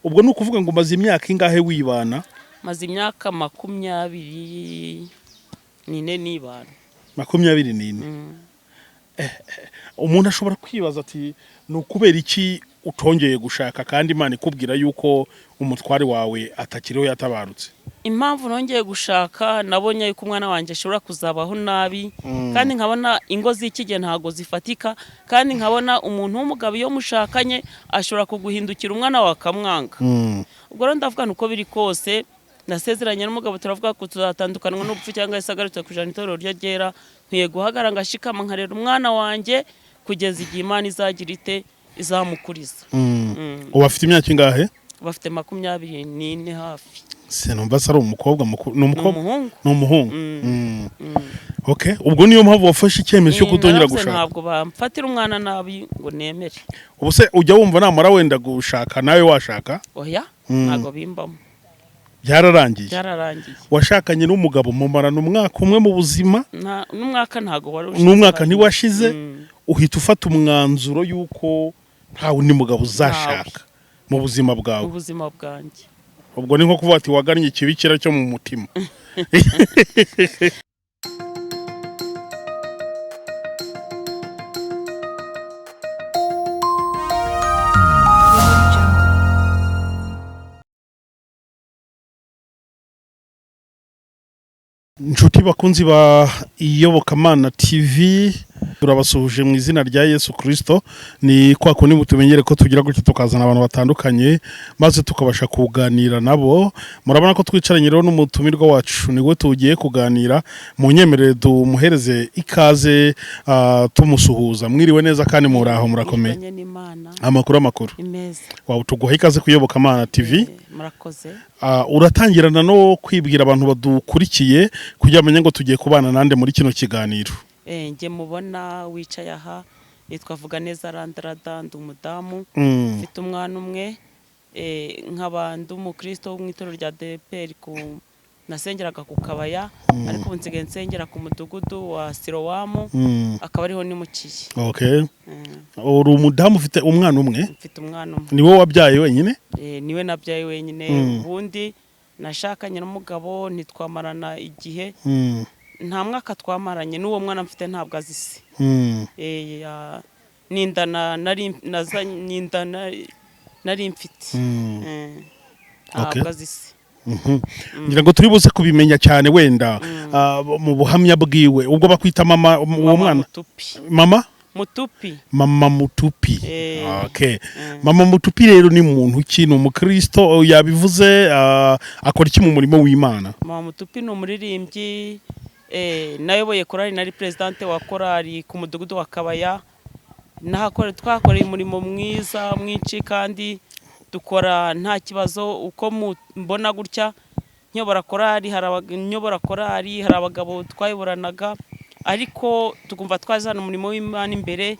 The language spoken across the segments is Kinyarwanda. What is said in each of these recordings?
Ubwo ni ukuvuga ngo umaze imyaka ingahe wibana? Maze imyaka 24 nibana. 24. Umuntu ashobora kwibaza ati: "Ni ukubera iki utongeye gushaka kandi Imana ikubwira yuko umutware wawe atakiriho, yatabarutse?" Impamvu nongeye gushaka, nabonye yuko umwana wanjye ashobora kuzabaho nabi, kandi nkabona ingo z'iki gihe ntabwo zifatika, kandi nkabona umuntu w'umugabo iyo mushakanye ashobora kuguhindukira, umwana wawe akamwanga. Ubwo rero ndavuga nti uko biri kose nasezeranye n'umugabo, turavuga ko tuzatandukanwa n'urupfu cyangwa se agarutse kujana itorero rye ryera, nkwiye guhagarara ngashikama, nkarera umwana wanjye kugeza igihe Imana izagira ite, izamukuriza. Ubu afite imyaka ingahe? Bafite 24 hafi. Sinumva se ari umukobwa mukuru? Ni Ni umukobwa? umuhungu. Ni umuhungu. Okay, ubwo niyo mpamvu wafashe icyemezo cyo kutongera Naravuze, gushaka? Ntabwo bamfatira umwana nabi ngo nemere. Ubu se ujya wumva namara wenda gushaka nawe washaka? Oya, ntabwo bimbamo. Byararangiye? Byararangiye. Washakanye n'umugabo mumarana umwaka umwe mu buzima? N'umwaka ntabwo wari ushize. N'umwaka ntiwashize? Mm. Uhita ufata umwanzuro y'uko nta wundi mugabo uzashaka mu buzima bwawe? Mu buzima bwanjye. Ubwo ni nko kuvuga ati wagannye ikibikira cyo mu mutima. Inshuti bakunzi ba Iyobokamana TV, turabasuhuje mu izina rya Yesu Kirisito. Ni kwa kundi mutumenyere ko tugira gutya tukazana abantu batandukanye maze tukabasha kuganira nabo. Murabona ko twicaranye rero n'umutumirwa wacu, niwe tugiye kuganira. Mu nyemerere tumuhereze ikaze, tumusuhuza. Mwiriwe neza kandi muraho, murakomeye? Mwiganye n'Imana. Amakuru, amakuru? Imeza. Wawe, tuguha ikaze ku Iyobokamana TV. Murakoze. Uratangirana no kwibwira abantu badukurikiye kugira bamenye ngo tugiye kubana nande muri kino kiganiro. Njye mubona wicaye aha nitwa Vuganeza Randarada, ndi umudamu mfite umwana umwe, nkaba ndi umukristo wo mu itorero rya ADEPR, ku nasengeraga ku Kabaya, ariko ubu nsigaye nsengera ku mudugudu wa Sirowamu, akaba ariho nimukiye. Uri umudamu ufite umwana umwe? Mfite umwana umwe. Ni wowe wabyaye wenyine? Niwe nabyaye wenyine. Ubundi nashakanye n'umugabo ntitwamarana igihe, nta mwaka twamaranye, n'uwo mwana mfite ntabwo azi se. N'inda nari n'inda nari mfite. Ntabwo azi se. Ngira ngo turi buze kubimenya cyane wenda mu buhamya bwiwe. Ubwo bakwita mama uwo Mama mwana? Mutupi. Mama? Mutupi. Mama Mutupi. Okay. Mama Mutupi rero ni muntu ki? Ni umukristo yabivuze, akora iki mu murimo w'Imana? Mama Mutupi ni umuririmbyi, nayoboye korali, nari présidente wa korali ku mudugudu wa Kabaya. Nahakore twakoreye umurimo mwiza mwinshi kandi dukora nta kibazo. Uko mbona gutya nyobora korali, hari nyobora korali, hari abagabo twayoboranaga, ariko tukumva twazana umurimo w'Imana imbere.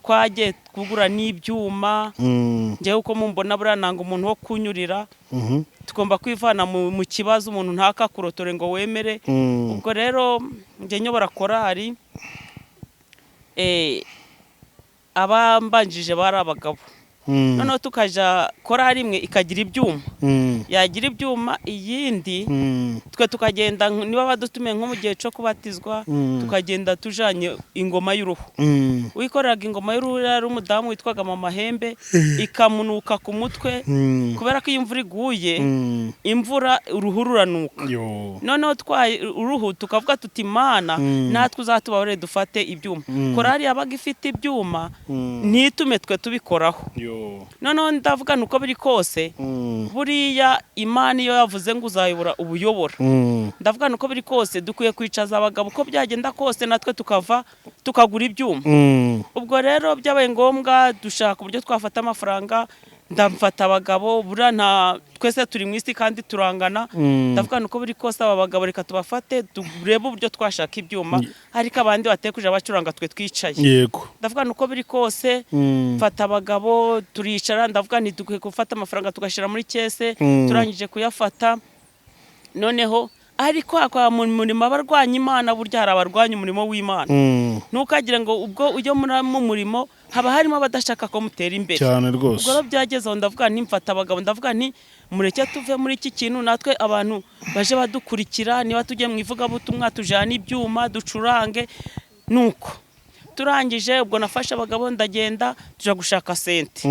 Twagiye kugura n'ibyuma. Njyewe uko mumbona, buriya nanga umuntu wo kunyurira. Tugomba kwivana mu kibazo, umuntu ntakakurotore ngo wemere. Ubwo rero njye nyobora korali, abambanjije bari abagabo. Noneho tukaja korali imwe ikagira ibyuma, yagira ibyuma iyindi twe tukagenda, niba badutumiye nko mu gihe cyo kubatizwa, tukagenda tujanye ingoma y'uruhu. Wikoreraga ingoma y'uruhu yari umudamu witwaga Mama Hembe, ikamunuka ku mutwe kubera ko iyo imvura iguye, imvura uruhu ruranuka. Yo. Noneho twaye uruhu tukavuga tuti: "Mana, natwe uzatubabarire dufate ibyuma." Korali yabaga ifite ibyuma, ntitume twe tubikoraho. Yo. Noneho ndavuga uko biri kose, buriya Imana iyo yavuze ngo uzayobora, ubuyobora. Ndavuga uko biri kose dukwiye kwicaza abagabo, uko byagenda kose natwe tukava tukagura ibyuma. Ubwo rero byabaye ngombwa dushaka uburyo twafata amafaranga, ndamfata abagabo. Buriya nta twese turi mu isi kandi turangana. Ndavuga uko biri kose aba bagabo reka tubafate turebe uburyo twashaka ibyuma, ariko abandi bateye kuja bacuranga twe twicaye. Ndavuga uko biri kose mfata abagabo turicara, ndavuga nti dukwiye gufata amafaranga tugashyira muri caisse. Turangije kuyafata noneho, ariko hakaba mu murimo abarwanya Imana. Burya hari abarwanya umurimo w'Imana. Ntukagire ngo ubwo ujya muri mu murimo Haba harimo abadashaka ko mutera imbere. Cyane rwose. Ubwo rero byageze aho ndavuga nti mfata abagabo, ndavuga nti mureke tuve muri iki kintu, natwe abantu baje badukurikira, niba tugiye mu ivugabutumwa tujyane ibyuma ducurange. Nuko turangije, ubwo nafashe abagabo ndagenda tuja gushaka synthé.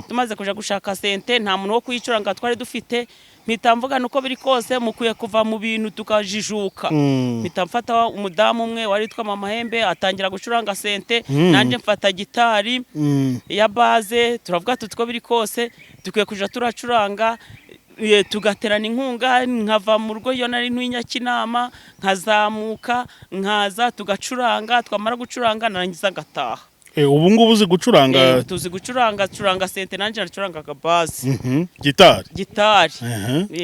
Tumaze kuja gushaka synthé, nta muntu wo kuyicuranga twari dufite. Mpita mvuga nuko biri kose mukwiye kuva mu bintu tukajijuka. Mpita mfata umudamu umwe wari witwa Mama Hembe, atangira gucuranga synthé, nanjye mfata gitari ya basse. Turavuga tuti uko biri kose dukwiye kuja turacuranga, tugaterana inkunga. Nkava mu rugo iyo nari ntuye i Nyakinama, nkazamuka nkaza tugacuranga, twamara gucuranga narangiza ngataha. Ubu ngubu uzi gucuranga? Tuzi gucuranga, curanga synthé, nanjye nacurangaga basse. Gitari. Gitari.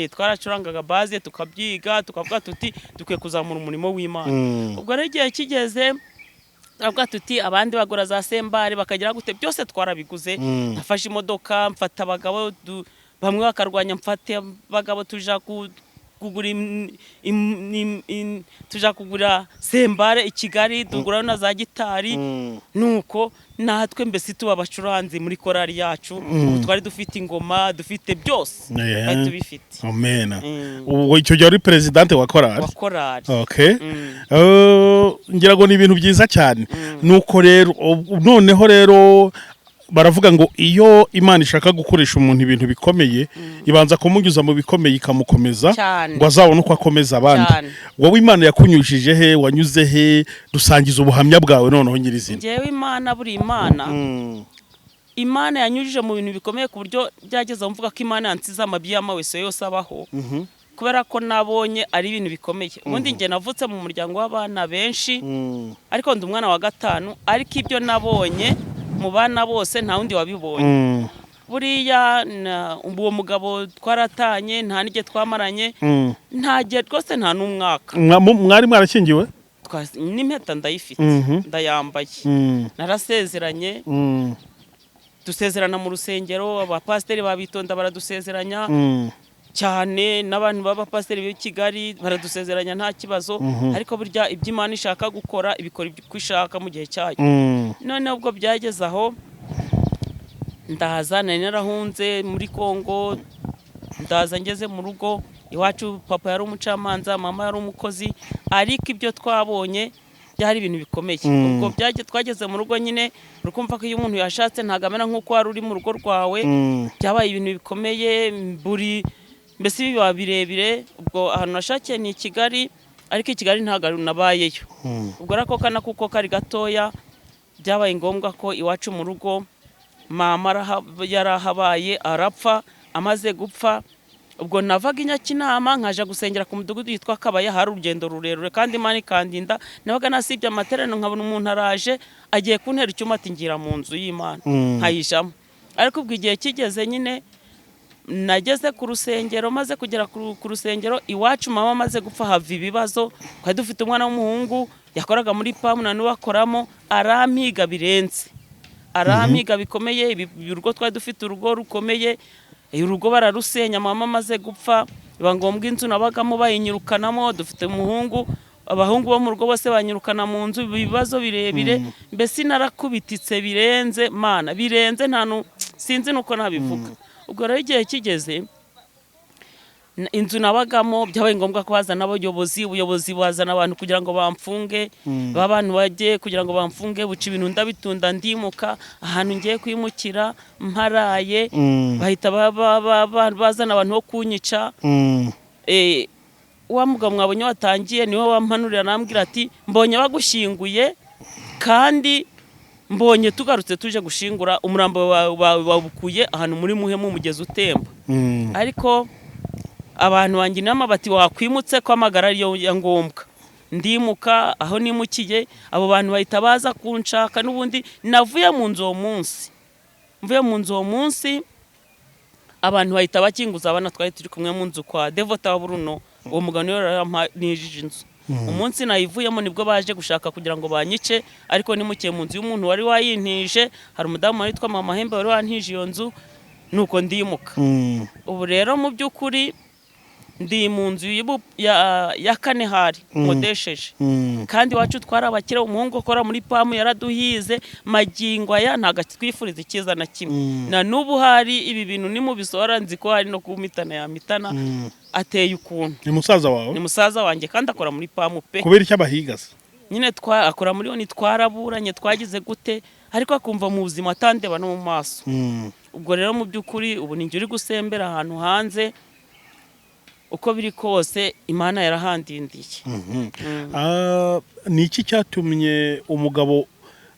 Twaracurangaga basse, tukabyiga, tukavuga tuti dukwiye kuzamura umurimo w'Imana. Ubwo rero igihe kigeze turavuga tuti abandi bagura za cymbale bakagira gute, byose twarabiguze. Nafashe imodoka, mfata abagabo, bamwe bakarwanya, mfate abagabo tuja kugura tuja kugura cymbale i Kigali, tugura na za gitari. Nuko natwe mbese tuba abacuranzi muri korali yacu. Ubu twari dufite ingoma, dufite byose, twari tubifite. Amena. Ubwo icyo gihe wari perezidante wa korali? Wa korali. Okay. Ngira ngo ni ibintu byiza cyane. Nuko rero noneho rero baravuga ngo iyo Imana ishaka gukoresha umuntu ibintu bikomeye, ibanza kumunyuza mu bikomeye ikamukomeza ngo azabone uko akomeza abandi. Wowe Imana yakunyujije he? Wanyuze he? Dusangiza ubuhamya bwawe noneho nyirizina. Njyewe Imana, buri Imana, Imana yanyujije mu bintu bikomeye ku buryo byageze aho mvuga ko Imana yansize amabyi y'amawese yose abaho, kubera ko nabonye ari ibintu bikomeye. Ubundi njye navutse mu muryango w'abana benshi, ariko ndi umwana wa gatanu, ariko ibyo nabonye mu bana bose nta wundi wabibonye. Buriya uwo mugabo twaratanye, nta n'igihe twamaranye, nta gihe rwose, nta n'umwaka. Mwari mwarashyingiwe? N'impeta ndayifite, ndayambaye. Narasezeranye, dusezerana mu rusengero, abapasiteri babitonda baradusezeranya cyane, n'abantu b'abapasiteri b'i Kigali baradusezeranya, nta kibazo. Ariko burya ibyo Imana ishaka gukora ibikora uko ishaka mu gihe cyayo. Noneho ubwo byageze aho ndaza, nari narahunze muri Kongo, ndaza ngeze mu rugo iwacu, papa yari umucamanza, mama yari umukozi, ariko ibyo twabonye byari ibintu bikomeye. Ubwo twageze mu rugo nyine, urukumva ko iyo umuntu yashatse ntabwo amera nk'uko wari uri mu rugo rwawe. Byabaye ibintu bikomeye, buri mbese biba birebire. Ubwo ahantu nashakiye ni i Kigali, ariko i Kigali ntabwo nabayeyo. Ubwo rero ako kana kuko kari gatoya, byabaye ngombwa ko iwacu mu rugo mama yarahabaye arapfa. Amaze gupfa, ubwo navaga i Nyakinama nkaja gusengera ku mudugudu yitwa Kabaya, hari urugendo rurerure, kandi Imana ikandinda. Nabaga nasibye amateraniro, nkabona umuntu araje agiye kuntera icyuma, ati ngira mu nzu y'Imana, nkayijamo. Ariko ubwo igihe kigeze nyine nageze ku rusengero, maze kugera ku rusengero iwacu, mama amaze gupfa hava ibibazo. Twari dufite umwana w'umuhungu yakoraga muri PAM, na n'uwo akoramo, arampiga birenze, arampiga bikomeye. Urugo twari dufite urugo rukomeye, urugo bararusenya. Mama amaze gupfa biba ngombwa inzu nabagamo bayinyirukanamo. Dufite umuhungu, abahungu bo mu rugo bose banyirukana mu nzu, ibibazo birebire. Mbese narakubititse birenze, Mana, birenze, nta sinzi nuko nabivuga. Ubwo rero igihe kigeze inzu nabagamo byabaye ngombwa ko bazana abayobozi, ubuyobozi buzana abantu kugira ngo bamfunge, ba bantu bajye kugira ngo bamfunge, buca ibintu ndabitunda, ndimuka. Ahantu ngiye kwimukira mparaye, bahita bazana abantu bo kunyica. Wa mugabo mwabonye watangiye niwe wampanurira, nambwira ati mbonye bagushyinguye, kandi mbonye tugarutse tuje gushingura umurambo wawe bawukuye ahantu muri Muhemu, umugezi utemba. Ariko abantu banjye inama bati wakwimutse ko amagara ariyo ya ngombwa. Ndimuka. Aho nimukiye abo bantu bahita baza kunshaka. N'ubundi navuye mu nzu uwo munsi, mvuye mu nzu uwo munsi abantu bahita bakinguza abana twari turi kumwe mu nzu kwa Devota wa Bruno. Uwo mugabo niwe yarampanije inzu. Umunsi nayivuyemo nibwo baje gushaka kugira ngo banyice, ariko nimukiye mu nzu y'umuntu wari wayintije. Hari umudamu witwa Mama Hembe wari wantije iyo nzu, nuko ndimuka. Ubu rero mu by'ukuri Ndi mu nzu ya kane hari nkodesheje, kandi iwacu twari abakire. Umuhungu ukora muri PAM yaraduhize, magingo aya ntabwo akitwifuriza icyiza na kimwe. Na n'ubu hari ibi bintu nimubisohora, nzi ko hari no kumitana yamitana. Ateye ukuntu. Ni musaza wawe? Ni musaza wanjye, kandi akora muri PAM pe. Kubera icyo abahiga se? Nyine akora muri oni, twaraburanye, twagize gute, ariko akumva mu buzima atandeba no mu maso. Ubwo rero mu by'ukuri ubu ni njye uri gusembera ahantu hanze. Uko biri kose Imana yarahandindiye. Ah, ni iki cyatumye umugabo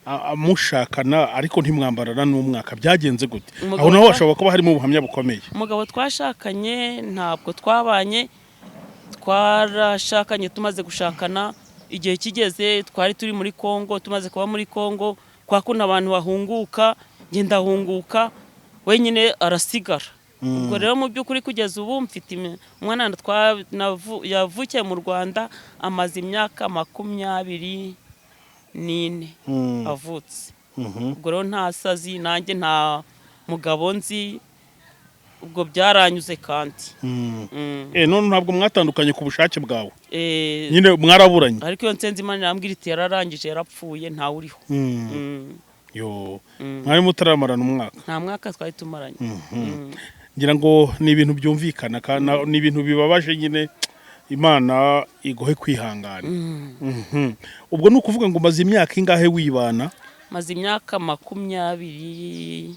amushakana ariko ntimwambarana n'umwaka? Byagenze gute? Umugabo Aho naho hashobora kuba harimo ubuhamya bukomeye. Umugabo twashakanye ntabwo twabanye. Twarashakanye, tumaze gushakana igihe kigeze twari turi muri Kongo. Tumaze kuba muri Kongo, kwa kuno abantu bahunguka, njye ndahunguka, wenyine arasigara. Ubwo rero mu by'ukuri kugeza ubu mfite umwana yavukiye mu Rwanda, amaze imyaka 24 avutse. Ubwo rero nta sazi, nanjye nta mugabo nzi, ubwo byaranyuze kandi. None ntabwo mwatandukanye ku bushake bwawe? Eh, Nyine mwaraburanye? Ariko iyo nsenze Imana irambwira iti yararangije, yarapfuye, ntawe uriho. Yo, mwari mutaramarana umwaka? Nta mwaka twari tumaranye. Ngira ngo ni ibintu byumvikana kandi ni ibintu bibabaje nyine. Imana iguhe kwihangana. Ubwo ni ukuvuga ngo umaze imyaka ingahe wibana? Maze imyaka 24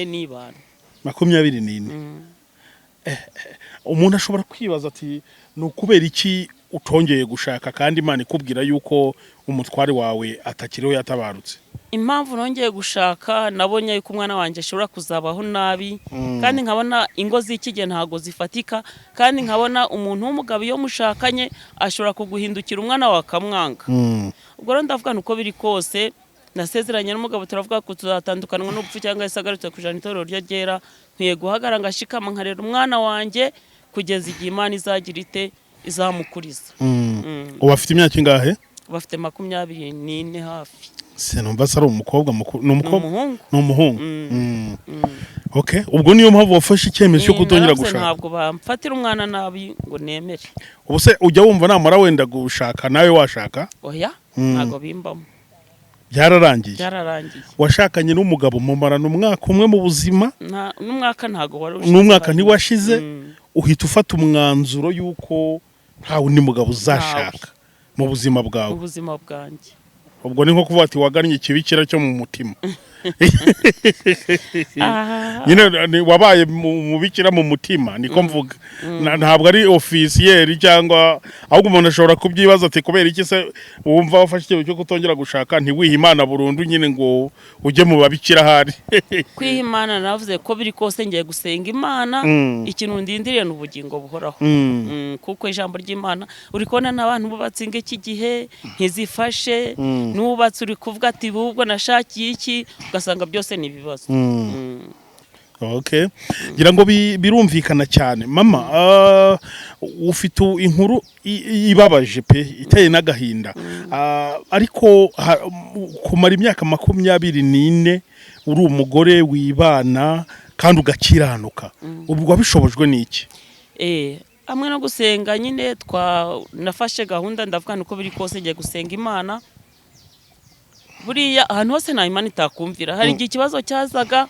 nibana. 24. Umuntu ashobora kwibaza ati ni ukubera iki utongeye gushaka kandi Imana ikubwira yuko umutware wawe atakiriho, yatabarutse? Impamvu nongeye gushaka, nabonye yuko umwana wanjye ashobora kuzabaho nabi, kandi nkabona ingo z'iki gihe ntabwo zifatika, kandi nkabona umuntu w'umugabo iyo mushakanye ashobora kuguhindukira, umwana wawe akamwanga. Ubwo rero ndavuga uko biri kose, nasezeranye n'umugabo, turavuga ko tuzatandukanwa n'urupfu cyangwa se agarutse kujana itorero rye ryera. Nkwiye guhagarara ngashikama, nkarera umwana wanjye kugeza igihe Imana izagira ite, izamukuriza. Ubu afite imyaka ingahe? Bafite 24 hafi. Sinumva se ari umukobwa mukuru? Ni Ni umukobwa? umuhungu. Ni umuhungu. Okay, ubwo niyo mpamvu wafashe icyemezo cyo kutongera Naravuze, gushaka? Ntabwo bamfatira umwana nabi ngo nemere. Ubu se ujya wumva namara wenda gushaka nawe washaka? Oya, ntabwo bimbamo. Byararangiye? Byararangiye. Washakanye n'umugabo mumarana umwaka umwe mu buzima? N'umwaka ntabwo wari ushize. N'umwaka ntiwashize? Mm. Uhita ufata umwanzuro y'uko nta wundi mugabo uzashaka mu buzima bwawe? Mu buzima bwanjye. Ubwo ni nko kuvuga ati wagannye ikibikira cyo mu mutima. Ah, Nyine wabaye mubikira mu mutima, niko mvuga. Ntabwo ari officiel cyangwa, ahubwo umuntu ashobora kubyibaza ati kubera iki se wumva wafashe icyemezo cyo kutongera gushaka, ntiwihe Imana burundu nyine ngo ujye mu babikira ahari? Kwiha Imana, navuze ko biri kose ngiye gusenga Imana. Ikintu ndindiriye ni ubugingo buhoraho. Kuko ijambo ry'Imana uri kubona n'abantu bubatse ingo iki gihe ntizifashe. Nubatse uri kuvuga ati ubwo nashakiye iki, ugasanga byose ni ibibazo. Okay, ngira ngo birumvikana cyane. Mama, ufite inkuru ibabaje pe, iteye n'agahinda. Ariko kumara imyaka 24 uri umugore wibana kandi ugakiranuka, ubwo wabishobojwe n'iki? Hamwe no gusenga nyine. Twa nafashe gahunda, ndavuga uko biri kose ngiye gusenga Imana. Buriya ahantu hose nta Imana itakumvira. Hari igihe ikibazo cyazaga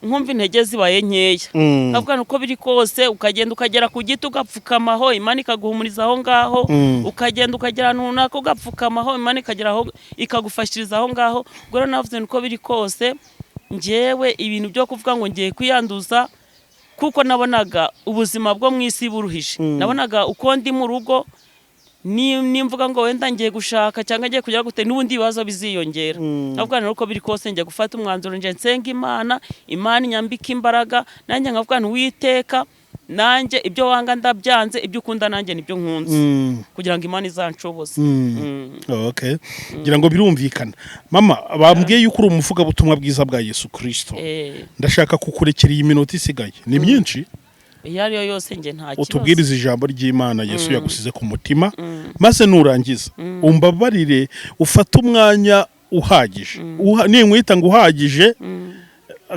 nkumva intege zibaye nkeya, nkavuga uko biri kose, ukagenda ukagera ku giti ugapfukamaho, Imana ikaguhumuriza aho ngaho. Ukagenda ukagera ahantu runaka ugapfukamaho, Imana ikagera aho ikagufashiriza aho ngaho. Ubwo rero navuze uko biri kose njyewe ibintu byo kuvuga ngo ngiye kwiyanduza, kuko nabonaga ubuzima bwo mu isi buruhije. Nabonaga uko ndi mu rugo, nimvuga ngo wenda ngiye gushaka cyangwa ngiye kujya gute, n'ubundi ibibazo biziyongera. Nkavuga nti uko biri kose ngiye gufata umwanzuro, ngiye nsenga Imana, Imana inyambike imbaraga. Nanjye nkavuga nti Uwiteka, nanjye ibyo wanga ndabyanze, ibyo ukunda nanjye nibyo nkunze, kugira ngo Imana izanshoboze. Okay, ngira ngo birumvikana. Mama, bambwiye yuko uri umuvugabutumwa bwiza bwa Yesu Kristo. Ndashaka kukurekera iyi minota isigaye, ni myinshi. Iyo ari yo yose njye nta kibazo. Utubwirize ijambo ry'Imana Yesu yagusize ku mutima, maze nurangiza umbabarire ufate umwanya uhagije. Ninkwita ngo uhagije.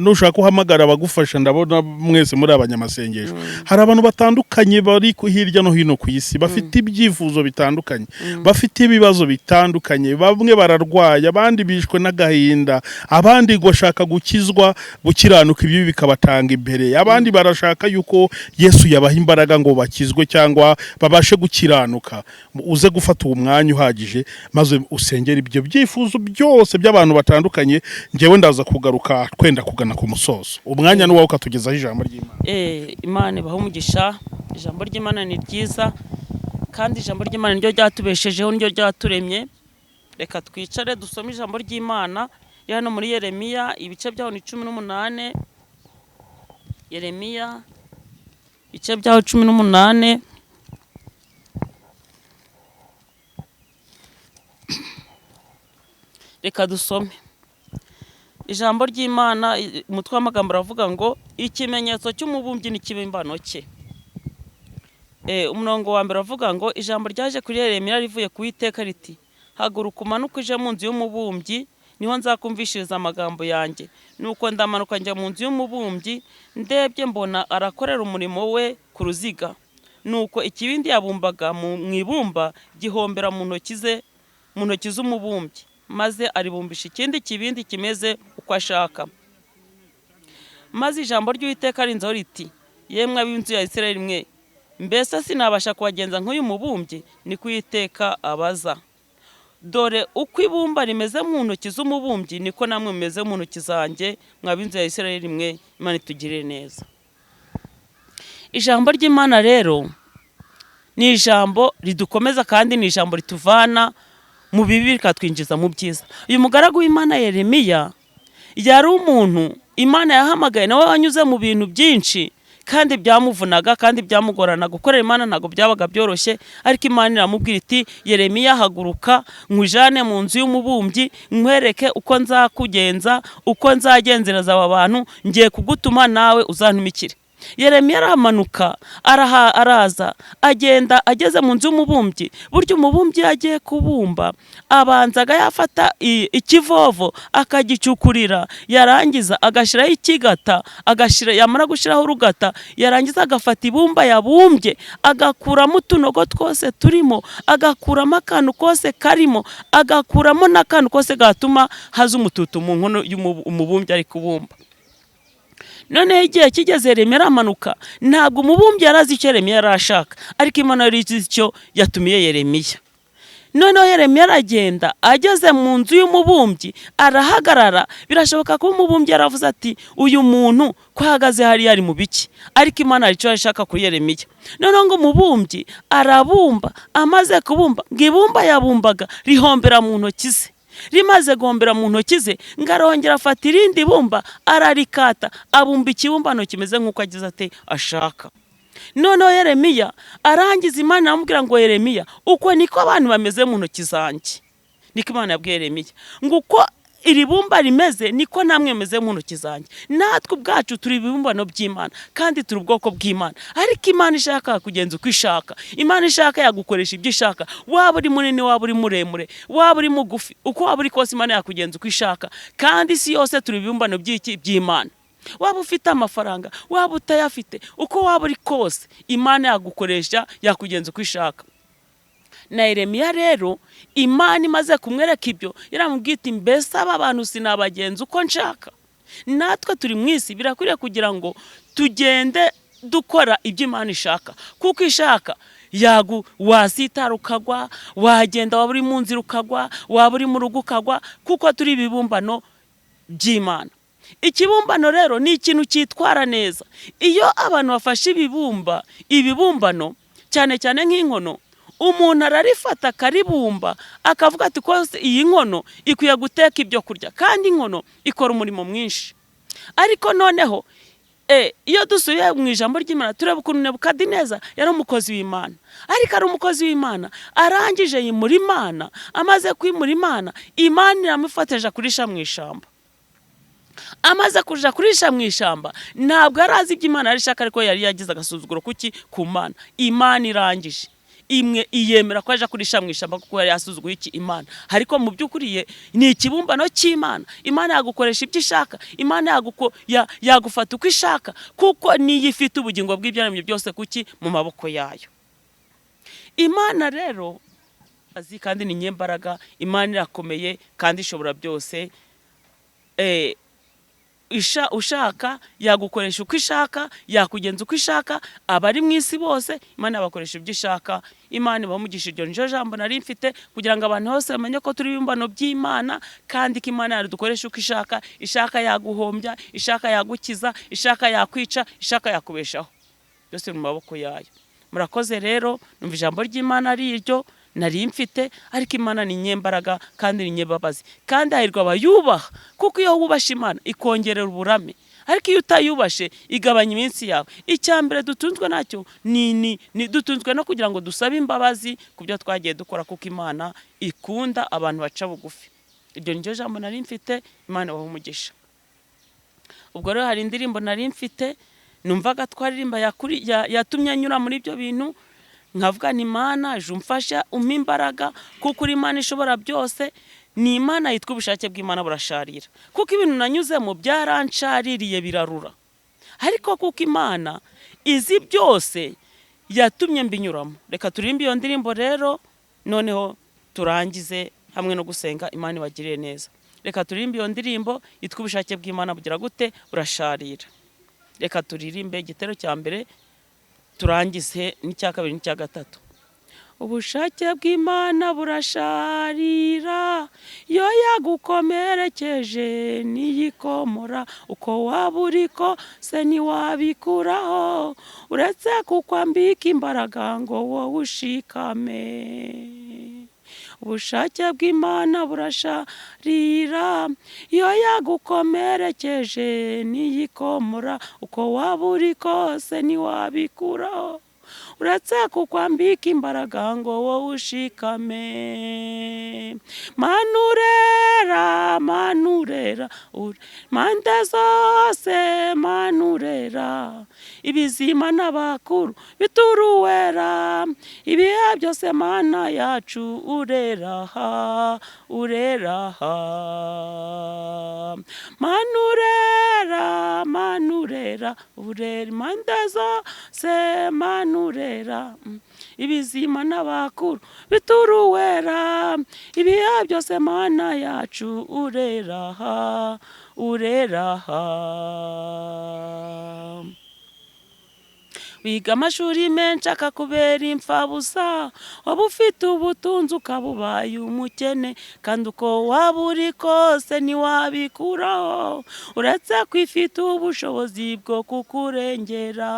Nushaka uhamagara abagufasha, ndabona mwese muri abanyamasengesho. Hari abantu batandukanye bari hirya no hino ku isi bafite ibyifuzo bitandukanye, bafite ibibazo bitandukanye. Bamwe bararwaye, abandi bishwe n'agahinda, abandi bashaka gukizwa, gukiranuka, ibibi bikabatanga imbere, abandi barashaka yuko Yesu yabaha imbaraga ngo bakizwe cyangwa babashe gukiranuka. Uze gufata uwo mwanya uhagije maze usengere ibyo byifuzo byose by'abantu batandukanye. Njyewe ndaza kugaruka twenda kugana ku musozo. Umwanya ni uwawe, ukatugezaho ijambo ry'Imana. Imana ibahe umugisha. Ijambo ry'Imana ni ryiza, kandi ijambo ry'Imana niryo ryatubeshejeho, niryo ryaturemye. Reka twicare dusome ijambo ry'Imana riri hano muri Yeremiya, ibice byaho ni 18. Yeremiya, ibice byaho 18. Reka dusome ijambo ry'Imana. Umutwe w'amagambo uravuga ngo ikimenyetso cy'umubumbyi n'ikibumbano cye. Umurongo wa mbere uravuga ngo ijambo ryaje kuri Yeremiya rivuye ku Uwiteka riti: haguruka umanuke uje mu nzu y'umubumbyi, niho nzakumvishiriza amagambo yanjye. Nuko ndamanuka njya mu nzu y'umubumbyi, ndebye mbona arakorera umurimo we ku ruziga. Nuko ikibindi yabumbaga mu ibumba gihombera mu ntoki ze, mu ntoki z'umubumbyi, maze aribumbisha ikindi kibindi kimeze uko ashaka. Maze ijambo ry'Uwiteka rinzaho riti: yemwe ab'inzu ya Isirayeli mwe, mbese sinabasha kubagenza nk'uyu mubumbyi? Niko Uwiteka abaza. Dore uko ibumba rimeze mu ntoki z'umubumbyi, niko namwe mumeze mu ntoki zanjye, mwa b'inzu ya Isirayeli mwe. Imana itugirire neza. Ijambo ry'Imana rero ni ijambo ridukomeza, kandi ni ijambo rituvana mu bibi rikatwinjiza mu byiza. Uyu mugaragu w'Imana Yeremiya yari umuntu Imana yahamagaye, nawe wanyuze mu bintu byinshi kandi byamuvunaga kandi byamugorana. Gukorera Imana ntabwo byabaga byoroshye, ariko Imana iramubwira iti: Yeremiya, haguruka nkujane mu nzu y'umubumbyi, nkwereke uko nzakugenza, uko nzagenzereza aba bantu ngiye kugutuma, nawe uzantumikire. Yeremiya aramanuka, araza, agenda ageze mu nzu y'umubumbyi. Burya umubumbyi iyo agiye kubumba abanzaga yafata ikivovo akagicukurira, yarangiza agashyiraho ikigata, yamara gushyiraho urugata, yarangiza agafata ibumba yabumbye, agakuramo utunogo twose turimo, agakuramo akantu kose karimo, agakuramo n'akantu kose gatuma haza umututu mu nkono y'umubumbyi ari kubumba. Noneho igihe kigeze Yeremiya aramanuka. Ntabwo umubumbyi yari azi icyo Yeremiya yari ashaka, ariko Imana yari izi icyo yatumiye Yeremiya. Noneho Yeremiya aragenda, ageze mu nzu y'umubumbyi arahagarara. Birashoboka ko umubumbyi yaravuze ati: uyu muntu ko ahagaze hariya ari mu biki? Ariko Imana hari icyo ishaka kuri Yeremiya. Noneho ngo umubumbyi arabumba, amaze kubumba ngo ibumba yabumbaga rihombera mu ntoki ze. Rimaze guhombera mu ntoki ze, ngo arongera afata irindi bumba ararikata, abumba ikibumbano kimeze nk'uko agize ate ashaka. Noneho Yeremiya arangiza, Imana aramubwira ngo: Yeremiya, uko niko abantu bameze mu ntoki zanjye. Niko Imana yabwiye Yeremiya, ngo uko iri bumba rimeze niko namwe mumeze mu ntoki zanjye. Natwe ubwacu turi ibibumbano by'Imana kandi turi ubwoko bw'Imana, ariko Imana ishaka kugenza uko ishaka. Imana ishaka yagukoresha ibyo ishaka, waba uri munini, waba uri muremure, waba uri mugufi, uko waba uri kose Imana yakugenza uko ishaka. Kandi isi yose turi ibibumbano by'iki? By'Imana. Waba ufite amafaranga, waba utayafite, uko waba uri kose Imana yagukoresha, yakugenza uko ishaka. Na Yeremiya rero Imana imaze kumwereka ibyo, yaramubwiye iti: mbese aba bantu sinabagenza uko nshaka? Natwe turi mu isi, birakwiriye kugira ngo tugende dukora ibyo Imana ishaka, kuko ishaka yagu wasitara ukagwa, wagenda waba uri mu nzira ukagwa, waba uri mu rugo ukagwa, kuko turi ibibumbano by'Imana. Ikibumbano rero ni ikintu cyitwara neza. Iyo abantu bafashe ibibumbano, cyane cyane nk'inkono, umuntu ararifata akaribumba, akavuga ati kose iyi nkono ikwiye guteka ibyo kurya, kandi inkono ikora umurimo mwinshi. Ariko noneho iyo dusubiye mu ijambo ry'Imana tureba ukuntu Nebukadineza yari umukozi w'Imana, ariko ari umukozi w'Imana arangije yimura Imana. Amaze kwimura Imana, Imana iramufateje kurisha mu ishyamba. Amaze kuja kurisha mu ishyamba, ntabwo yari azi ibyo Imana yari ishaka, ariko yari yagize agasuzuguro kuki? Ku Mana. Imana irangije Imwe iyemera ko aja kurisha mu ishyamba kuko yari yasuzuguye iki? Imana. Ariko mu by'ukuri ye ni ikibumbano cy'Imana. Imana yagukoresha ibyo ishaka, Imana yagufata uko ishaka, kuko niyo ifite ubugingo bw'ibyaremwe byose kuki? Mu maboko yayo. Imana rero azi kandi ni nyembaraga. Imana irakomeye kandi ishobora byose. Ushaka yagukoresha uko ishaka, yakugenza uko ishaka. Abari mu isi bose Imana yabakoresha ibyo ishaka. Imana ibamugisha. Iryo niryo jambo nari mfite kugira ngo abantu bose bamenye ko turi ibibumbano by'Imana, kandi ko Imana yadukoresha uko ishaka. Ishaka yaguhombya, ishaka yagukiza, ishaka yakwica, ishaka yakubeshaho, byose biri mu maboko yayo. Murakoze rero. Numva ijambo ry'Imana ari iryo nari mfite, ariko Imana ni nyembaraga kandi ni nyembabazi, kandi hahirwa abayubaha, kuko iyo wubashe Imana ikongerera uburame, ariko iyo utayubashe igabanya iminsi yawe. Icya mbere dutunzwe nacyo ni dutunzwe no kugira ngo dusabe imbabazi ku byo twagiye dukora, kuko Imana ikunda abantu baca bugufi. Iryo ni ryo jambo nari mfite. Imana ibahe umugisha. Ubwo rero hari indirimbo nari mfite numvaga twaririmba yatumye nyura muri ibyo bintu, nkavuga ni: Imana, je umfasha, umpa imbaraga, kuko uri Imana ishobora byose. Ni Imana yitwa Ubushake bw'Imana burasharira, kuko ibintu nanyuzemo byarancaririye, birarura, ariko kuko Imana izi byose yatumye mbinyuramo. Reka turirimbe iyo ndirimbo rero, noneho turangize hamwe no gusenga. Imana ibagirire neza. Reka turirimbe iyo ndirimbo yitwa Ubushake bw'Imana bugira gute? Burasharira. Reka turirimbe igitero cya mbere, turangize n'icya kabiri n'icya gatatu. Ubushake bw'Imana burasharira, iyo yagukomerekeje niyikomora, uko waba uri kose ntiwabikuraho, uretse kukwambika imbaraga ngo wowe ushikame. Ubushake bw'Imana burasharira, iyo yagukomerekeje niyikomora, uko waba uri kose ntiwabikuraho, uretse kukwambika imbaraga ngo wowe ushikame. Manurera, manurera, mande zose manurera, ibizima n'abakuru bituruwera, ibihe byose Mana yacu urera ha, urera ha. Manurera, manurera, urera impande zose manurera, ibizima n'abakuru bituruwera, ibihe byose Mana yacu urera ha, urera ha. Wiga amashuri menshi akakubera imfabusa, waba ufite ubutunzi ukaba ubaye umukene, kandi uko waba uri kose ntiwabikuraho, uretse ko ifite ubushobozi bwo kukurengera.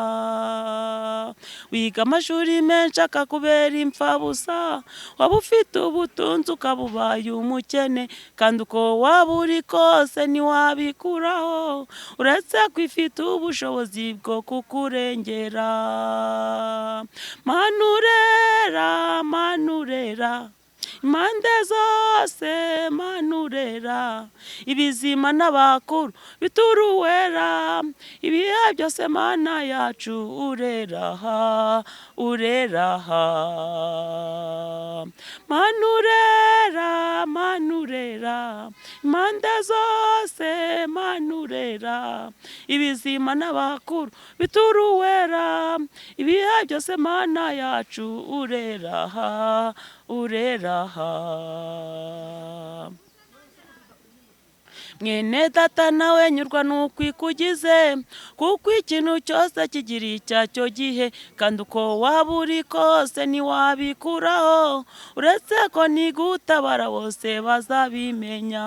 Wiga amashuri menshi akakubera imfabusa, waba ufite ubutunzi ukaba ubaye umukene, kandi uko waba uri kose ntiwabikuraho, uretse ko ifite ubushobozi bwo kukurengera. Manurera, manurera, impande zose manurera, ibizima n'abakuru bituruwera, ibihe byose Mana yacu urera ha, urera ha. Manurera, manurera, impande zose manurera, ibizima n'abakuru bituruwera, ibihe byose Mana yacu urera ha, urera ha. Mwene data nawe nyurwa nuko ikugize, kuko ikintu cyose kigira icyacyo gihe, kandi uko waba uri kose ntiwabikuraho, uretse ko nigutabara bose bazabimenya.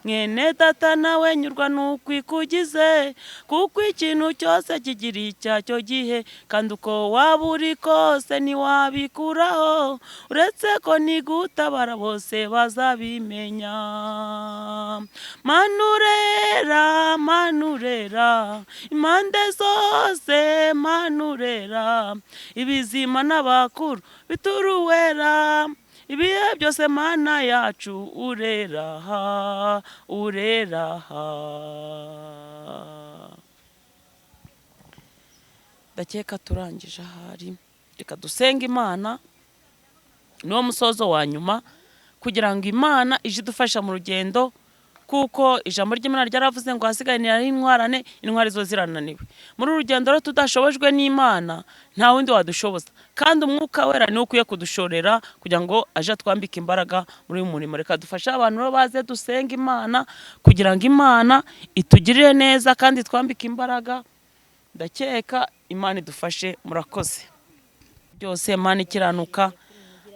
Mwene data nawe nyurwa nuko ikugize, kuko ikintu cyose kigira icyacyo gihe, kandi uko waba uri kose ntiwabikuraho, uretse ko nigutabara bose bazabimenya. Manurera, manurera, impande zose manurera, ibizima n'abakuru bituruwera, ibihe byose Mana yacu urera ha, urera ha. Ndakeka turangije ahari. Reka dusenge Imana, niwo musozo wa nyuma, kugira ngo Imana ije idufasha mu rugendo, kuko ijambo ry'Imana ryaravuze ngo hasigaye ari intwarane, intwari zo zirananiwe. Muri uru rugendo rero tudashobojwe n'Imana, nta wundi wadushoboza, kandi Umwuka Wera niwe ukwiye kudushorera kugira ngo aje atwambike imbaraga muri uyu murimo. Reka dufashe abantu rero baze dusenga Imana kugira ngo Imana itugirire neza kandi twambike imbaraga. Ndakeka Imana idufashe. Murakoze byose. Mana ikiranuka,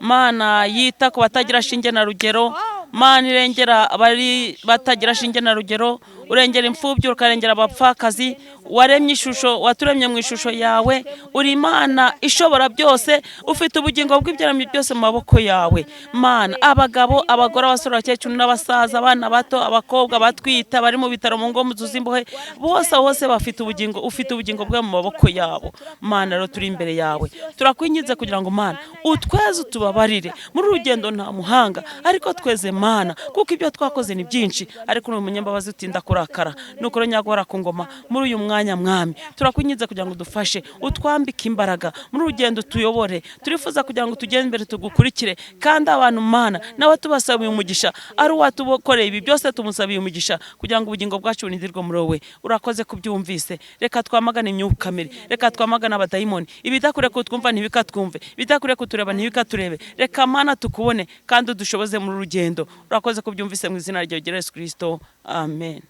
Mana yita ku batagira shinge na rugero, Mana irengera abari batagira shinge na rugero, urengera imfubyi, ukarengera abapfakazi, waremye ishusho, waturemye mu ishusho yawe, uri Imana ishobora byose, ufite ubugingo bw'ibyaremwe byose mu maboko yawe. Mana, abagabo, abagore, abasore, abakecuru n'abasaza, abana bato, abakobwa batwita, bari mu bitaro, mu ngo, mu nzu z'imbohe, bose aho hose bafite ubugingo, ufite ubugingo bwabo mu maboko yabo. Mana rero, turi imbere yawe, turakwinginze kugira ngo Mana utweze, utubabarire. Muri uru rugendo nta muhanga, ariko tweze Mana, kuko ibyo twakoze ni byinshi, ariko uri umunyambabazi utinda kurakara, nuko rero nyaguhora ku ngoma, muri uyu mwanya Mwami turakwinginze kugira ngo udufashe, utwambike imbaraga muri uru rugendo, tuyobore. Turifuza kugira ngo tugende imbere tugukurikire, kandi abantu Mana nawe tubasabiye umugisha, ari uwatukoreye ibi byose tumusabiye umugisha kugira ngo ubugingo bwacu burindirwe muri wowe. Urakoze kubyumvise. Reka twamagane imyuka mibi, reka twamagane abadayimoni, ibidakwiye kutwumva ntibikatwumve, ibidakwiye kutureba ntibikaturebe. Reka Mana tukubone kandi udushoboze muri uru rugendo. Urakoze kubyumvise, mu izina rya Yesu Kirisito, amen.